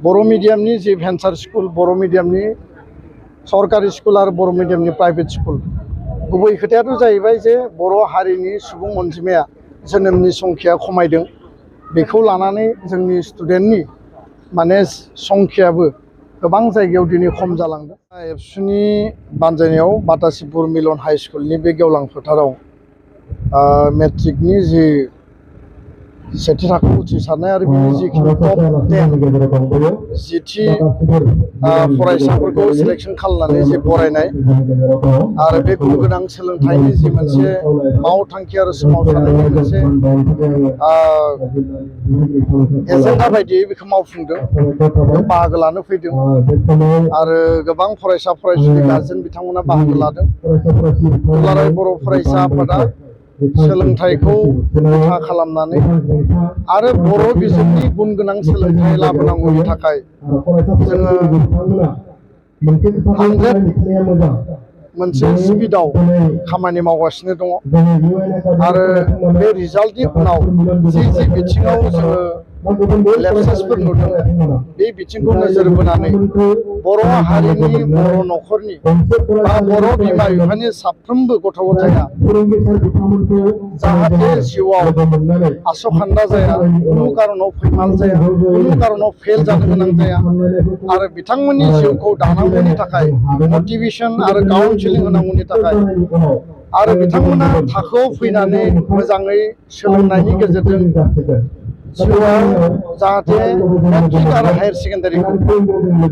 बर' मिडियामनि जे भेन्सार स्कुल, बर' मिडियामनि सरकारि स्कुल आरो बर' मिडियामनि प्राइभेट स्कुल, गुबै खोथायाथ' जाहैबाय जे बर' हारिनि सुबुं अनजिमाया जोनोमनि संख्याया खमायदों। बेखौ लानानै जोंनि स्टुडेन्टनि माने संख्यायाबो गोबां जायगायाव दिनै खम जालांदों। एबसुनि बानजायनायाव बातासिपुर मिलन हाई स्कुलनि बे गेवलां फोथाराव मेट्रिकनि जि सेथि थाखो उथ्रिसारनाय आरो बिनि जिखिनि टप 10 जिथि फरायसाफोरखौ सिलेक्शन खालामनानै जे बरायनाय आरो बे गुन गोनां सोलोंथाइनि जि मोनसे मावथांखि आरो सोमावसारनायनि मोनसे एजेन्डा बायदियै बेखौ मावफुंदों, बाहागो लानो फैदों आरो गोबां फरायसा फरायसुलि गार्जेन बिथांमोना बाहागो लादों। दुलाराय बर' फरायसा आफादा सोलोंथाइखौ बिथा खालामनानै आरो बर' बिजोंनि गुन गोनां सोलोंथाइ लाबोनांगौनि थाखाय जोङो 100 मोनसे स्पिडआव खामानि मावगासिनो दङ आरो बे रिजाल्टनि उनाव जि बिथिङाव जोङो लेपसेसफोर नुदों, बे बिथिंखौ नोजोर बोनानै बर' हारिनि बर' न'खरनि बा बर' बिमा बिफानि साफ्रोमबो गथ' गथाया जाहाथे जिउआव आसखान्दा जाया, खुनु कारनाव फैमाल जाया, खुनु कारनाव फेल जानो गोनां जाया आरो बिथांमोननि जिउखौ दानांगौनि थाखाय मटिभेसन आरो काउन्सिलिं होनांगौनि थाखाय आरो बिथांमोना थाखोआव फैनानै मोजाङै सोलोंनायनि गेजेरजों जिउआव जाहाथे मेट्रिक आरो हायार सेकेन्डारिखौ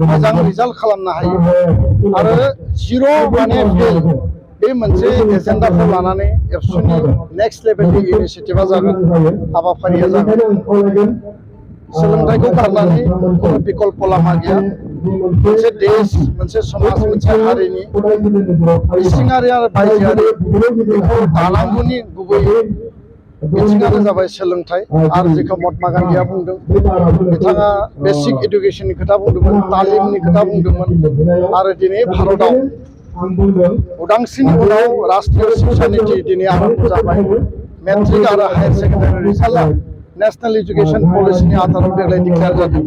मोजां रिजाल्ट खालामनो हायो आरो जिर' माने फेल, बे मोनसे एजेन्डाखौ लानानै एबसुनि नेक्स्ट लेभेलनि इनिसियेटिभा जागोन, हाबाफारिया जागोन। सोलोंथाइखौ गारनानै खुनु बिकल्प लामा गैया। मोनसे देश, मोनसे समाज, मोनसे हारिनि इसिङारि आरो बायजोआरि बेखौ दानांगौनि गुबै बिथिङानो जाबाय सोलोंथाइ। आरो जेखौ महात्मा गान्धीया बुंदों, बिथाङा बेसिक इडुकेसननि खोथा बुंदोंमोन, तालिमनि खोथा बुंदोंमोन आरो दिनै भारतआव उदांस्रिनि उनाव राष्ट्रीय शिक्षा नीति दिनै आरम्भ जाबाय। मेट्रिक आरो हायार सेकेन्डारि रिजाल्टआ नेशनेल एजुकेशन पलिसिनि आधाराव देग्लाय डिक्लेयार जादों।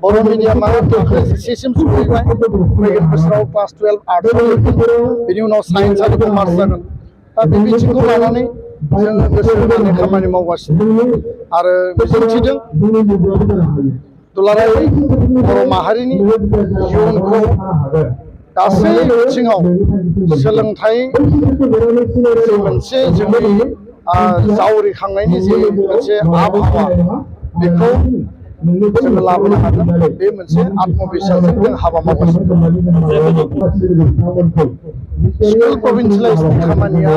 बर' मिडियामा थाखो 10 सिम सफैबाय, फैगोन बोसोराव क्लास 12 आर्ट्सआव फैगोन, बेनि उनाव साइन्स आरो कमार्स जागोन। दा बे बिथिंखौ लानानै जोङो गोसो होनानै खामानि मावगासिनो आरो मिजिंथिदों दुलाराय बर' माहारिनि इयुनखौ गासै बिथिङाव सोलोंथाइ जि मोनसे जोंनि जावरिखांनायनि जि मोनसे आबहावा, बेखौ जोङो लाबोनो हागोन। बे मोनसे आत्मबिश्वासजों जों हाबा मावगासिनो दं। स्कुल प्रभिन्सियेलाइजनि खामानिया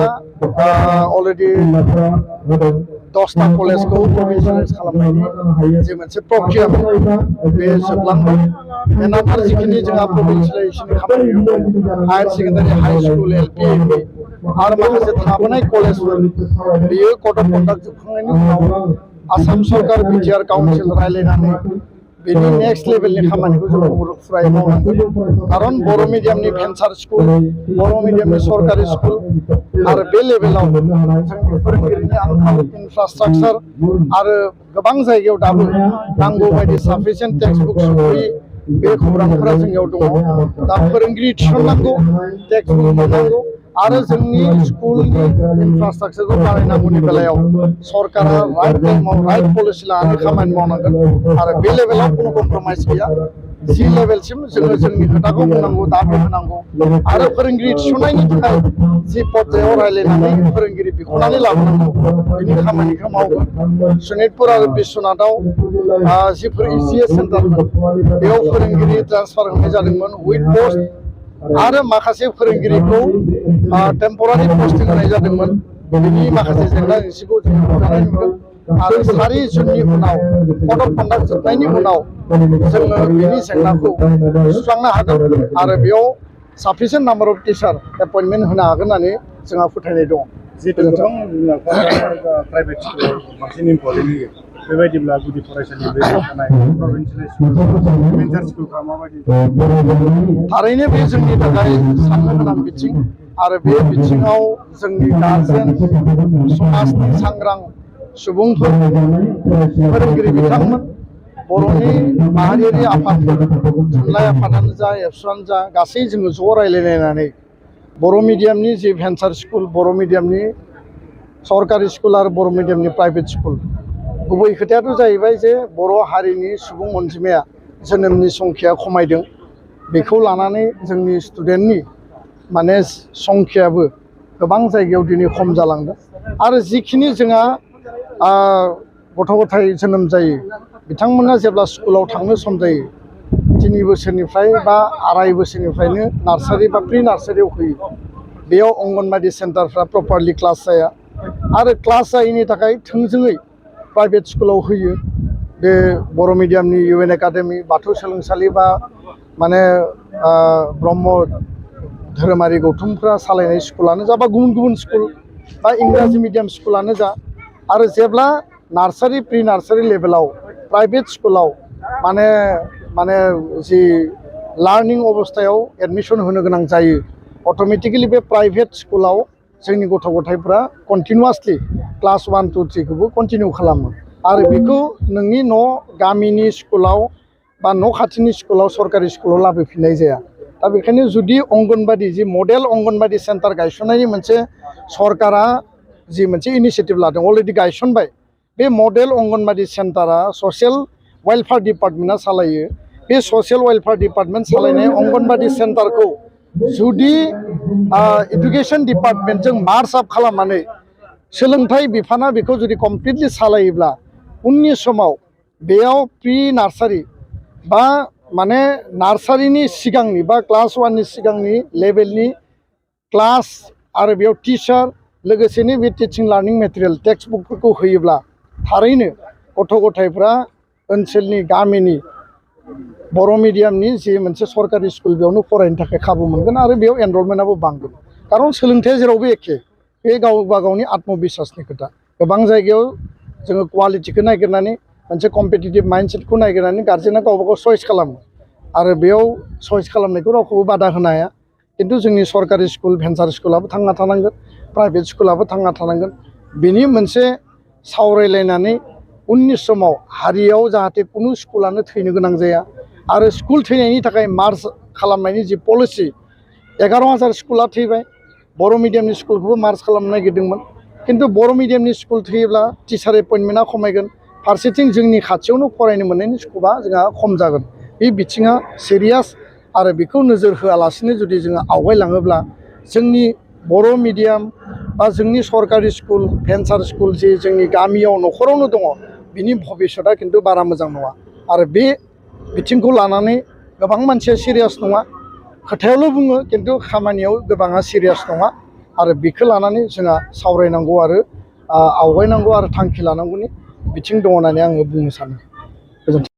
अलरेडि 10टा कलेजखौ प्रभिन्सियेलाइज खालामनायनि जे मोनसे प्रक्रियामोन, बे जोबलांबाय। एनादार जिखिनि जोंहा प्रभिन्सियेलाइजेसननि खामानि दं, higher secondary, high school, LP, MP आरो माखासे थाबोनाय कलेजफोर, बेयो कड अफ कन्डाक्ट जोबखांनायनि उनाव आसाम सरकार बिटिआर काउन्सिल रायज्लायनानै बेनि नेक्स्ट लेभेलनि खामानिखौ जों फुरायै मावनांगोन। खारन बर' मिडियामनि भेन्सार स्कुल, बर' मिडियामनि सरकारि स्कुल आरो बे लेभेलाव जोंनि फोरोंगिरिनि आंखाल, इनफ्रास्ट्राक्चार आरो गोबां जायगायाव दाबो नांगौ बायदि साफिसियेन्ट टेक्सट बुक सफैयै बे खौरांफोरा जोंनियाव दङ। दा फोरोंगिरि थिसननांगौ, टेक्सट बुक मोननांगौ आरो जोंनि स्कुलनि इनफ्रास्ट्राक्चारखौ बानायनांगौनि बेलायाव सरकारा राइट टाइमाव राइट पलिसि लानानै खामानि मावनांगोन आरो बे लेभेलाव खुनु कमप्रमाइज गैया। जि लेभेलसिम जोङो जोंनि खोथाखौ बुंनांगौ, दाबि होनांगौ आरो फोरोंगिरि थिसननायनि थाखाय जि पर्यायाव रायज्लायनानै फोरोंगिरि बिख'नानै लाबोनांगौ, बेनि खामानिखौ मावगोन। सनितपुर आरो बिश्वनाथआव जिफोर ECS सेन्टारमोन, बेयाव फोरोंगिरि ट्रान्सफार होनाय जादोंमोन उइथ पस्ट आरो माखासे फोरोंगिरिखौ टेम्परारि पस्टिं होनाय जादोंमोन। बेनि माखासे जेंना जेंसिखौ जों नुजानाय नुदों आरो 4 जुननि उनाव कड अफ कन्डाक्ट जोबनायनि उनाव जोङो बेनि जेंनाखौ सुस्रांनो हागोन आरो बेयाव sufficient number of teacher appointment होनो हागोन होननानै जोंहा फोथायनाय दङ। जिहेतु गोबां बिमा बिफाफ्रा प्राइभेट स्कुलाव बांसिन इम्परटेन्ट होयो, बेबायदिब्ला गुदि फरायसालि बे थानाय प्रभिन्सियेल स्कुलफ्रा माबायदि? थारैनो बे जोंनि थाखाय साननो गोनां बिथिं आरो बे बिथिङाव जोंनि गार्जेन, समाजनि सांग्रां सुबुंफोर, फोरोंगिरि बिथांमोन बर'नि माहारियारि आफादफोर थुनलाइ आफादानो जा एबसुआनो जा गासै जोङो ज' रायज्लायलायनानै बर' मिडियामनि जि भेन्सार स्कुल बर' मिडियामनि सरकारि स्कुल आरो बर' मिडियामनि प्राइभेट स्कुल गुबै खोथायाथ' जाहैबाय जे बर' हारिनि सुबुं अनजिमाया जोनोमनि संख्याया खमायदों बेखौ लानानै जोंनि स्टुडेन्टनि माने संख्यायाबो गोबां जायगायाव दिनै खम जालांदों आरो जिखिनि जोंहा गथ' गथाय जोनोम जायो बिथांमोना जेब्ला स्कुलाव थांनो सम जायो 3 बोसोरनिफ्राय बा 2.5 बोसोरनिफ्रायनो नार्सारि बा प्रि नार्सारियाव होयो बेयाव अंगनबादि सेन्टारफ्रा प्रपारलि क्लास जाया आरो क्लास जायैनि थाखाय थोंजोङै प्राइभेट स्कुलाव होयो बे बर' मिडियामनि UN एकाडेमि बाथौ सोलोंसालि बा माने ब्रह्म धोरोमारि गौथुमफ्रा सालायनाय स्कुलानो जा बा गुबुन गुबुन स्कुल बा इंराजि मिडियाम स्कुलानो जा आरो जेब्ला नार्सारि प्रि नार्सारि लेभेलाव प्राइभेट स्कुलाव माने जि लार्निं अबस्थायाव एडमिशन होनो गोनां जायो अट'मेटिकेलि बे प्राइभेट स्कुलाव जोंनि गथ' गथायफ्रा कन्टिनिउआसलि क्लास 1, 2, 3 खौबो कन्टिनिउ खालामो आरो बेखौ नोंनि न' गामिनि स्कुलाव बा न' खाथिनि स्कुलाव सरकारि स्कुलाव लाबोफिननाय जाया दा बेखायनो जुदि अंगनबादि जि मडेल अंगनबादि सेन्टार गायसननायनि मोनसे सरकारा जि मोनसे इनिशिएटिभ लादों अलरेडि गायसनबाय बे मडेल अंगनबादि सेन्टारा ससियेल वेलफेयार डिपार्टमेन्टआ सालायो बे ससियेल वेलफेयार डिपार्टमेन्ट सालायनाय अंगनबादि सेन्टारखौ जुदि एडुकेशन डिपार्टमेन्टजों मार्ज आप खालामनानै सोलोंथाइ बिफाना बेखौ जुदि कमप्लिटलि सालायोब्ला उननि समाव बेयाव प्रि नार्सारि बा माने नार्सारिनि सिगांनि बा क्लास 1नि सिगांनि लेभेलनि क्लास आरो बेयाव टिचार लोगोसेनो बे टिचिं लार्निं मेटेरियेल टेक्स्ट बुकफोरखौ होयोब्ला थारैनो गथ' गथायफ्रा ओनसोलनि गामिनि बर' मिडियामनि जि मोनसे सरकारि स्कुल बेयावनो फरायनो थाखाय खाबु मोनगोन आरो बेयाव एनरलमेन्टआबो बांगोन खारन सोलोंथाइया जेरावबो एखे बे गावबा गावनि आत्मबिश्वासनि खोथा गोबां जायगायाव जोङो क्वालिटिखौ नागिरनानै मोनसे कम्पिटिटिभ माइन्डसेटखौ नागिरनानै गार्जेना गावबा गाव चइस खालामो आरो बेयाव चइस खालामनायखौ रावखौबो बादा होनो हाया खिन्थु जोंनि सरकारि स्कुल भेन्सार स्कुलाबो थांना थानांगोन प्राइभेट स्कुलाबो थांना थानांगोन बेनि मोनसे सावरायलायनानै उननि समाव हारियाव जाहाथे कुनु स्कुलानो थैनो गोनां जाया आरो स्कुल थैनायनि थाखाय मार्ज खालामनायनि जि पलिसि 11,000 स्कुला थैबाय बर' मिडियामनि स्कुलखौबो मार्ज खालामनो नागिरदोंमोन खिन्थु बर' मिडियामनि स्कुल थैयोब्ला टिचार एपइन्टमेन्टआ खमायगोन फारसेथिं जोंनि खाथियावनो फरायनो मोननायनि स्क'पआ जोंहा खम जागोन बे बिथिङा सिरियास आरो बेखौ नोजोर होआलासिनो जुदि जोङो आवगायलाङोब्ला जोंनि बर' मिडियाम बा जोंनि सरकारि स्कुल भेन्सार स्कुल जे जोंनि गामियाव न'खरावनो दङ बिनि भबिसतआ खिन्थु बारा मोजां नङा आरो बे बिथिंखौ लानानै गोबां मानसिया सिरियास नङा खोथायावल' बुङो खिन्थु खामानियाव गोबाङा सिरियास नङा आरो बेखौ लानानै जोंहा सावरायनांगौ आरो आवगायनांगौ आरो थांखि लानांगौनि बिथिं दङ होननानै आङो बुंनो सानो गोजोन्थों।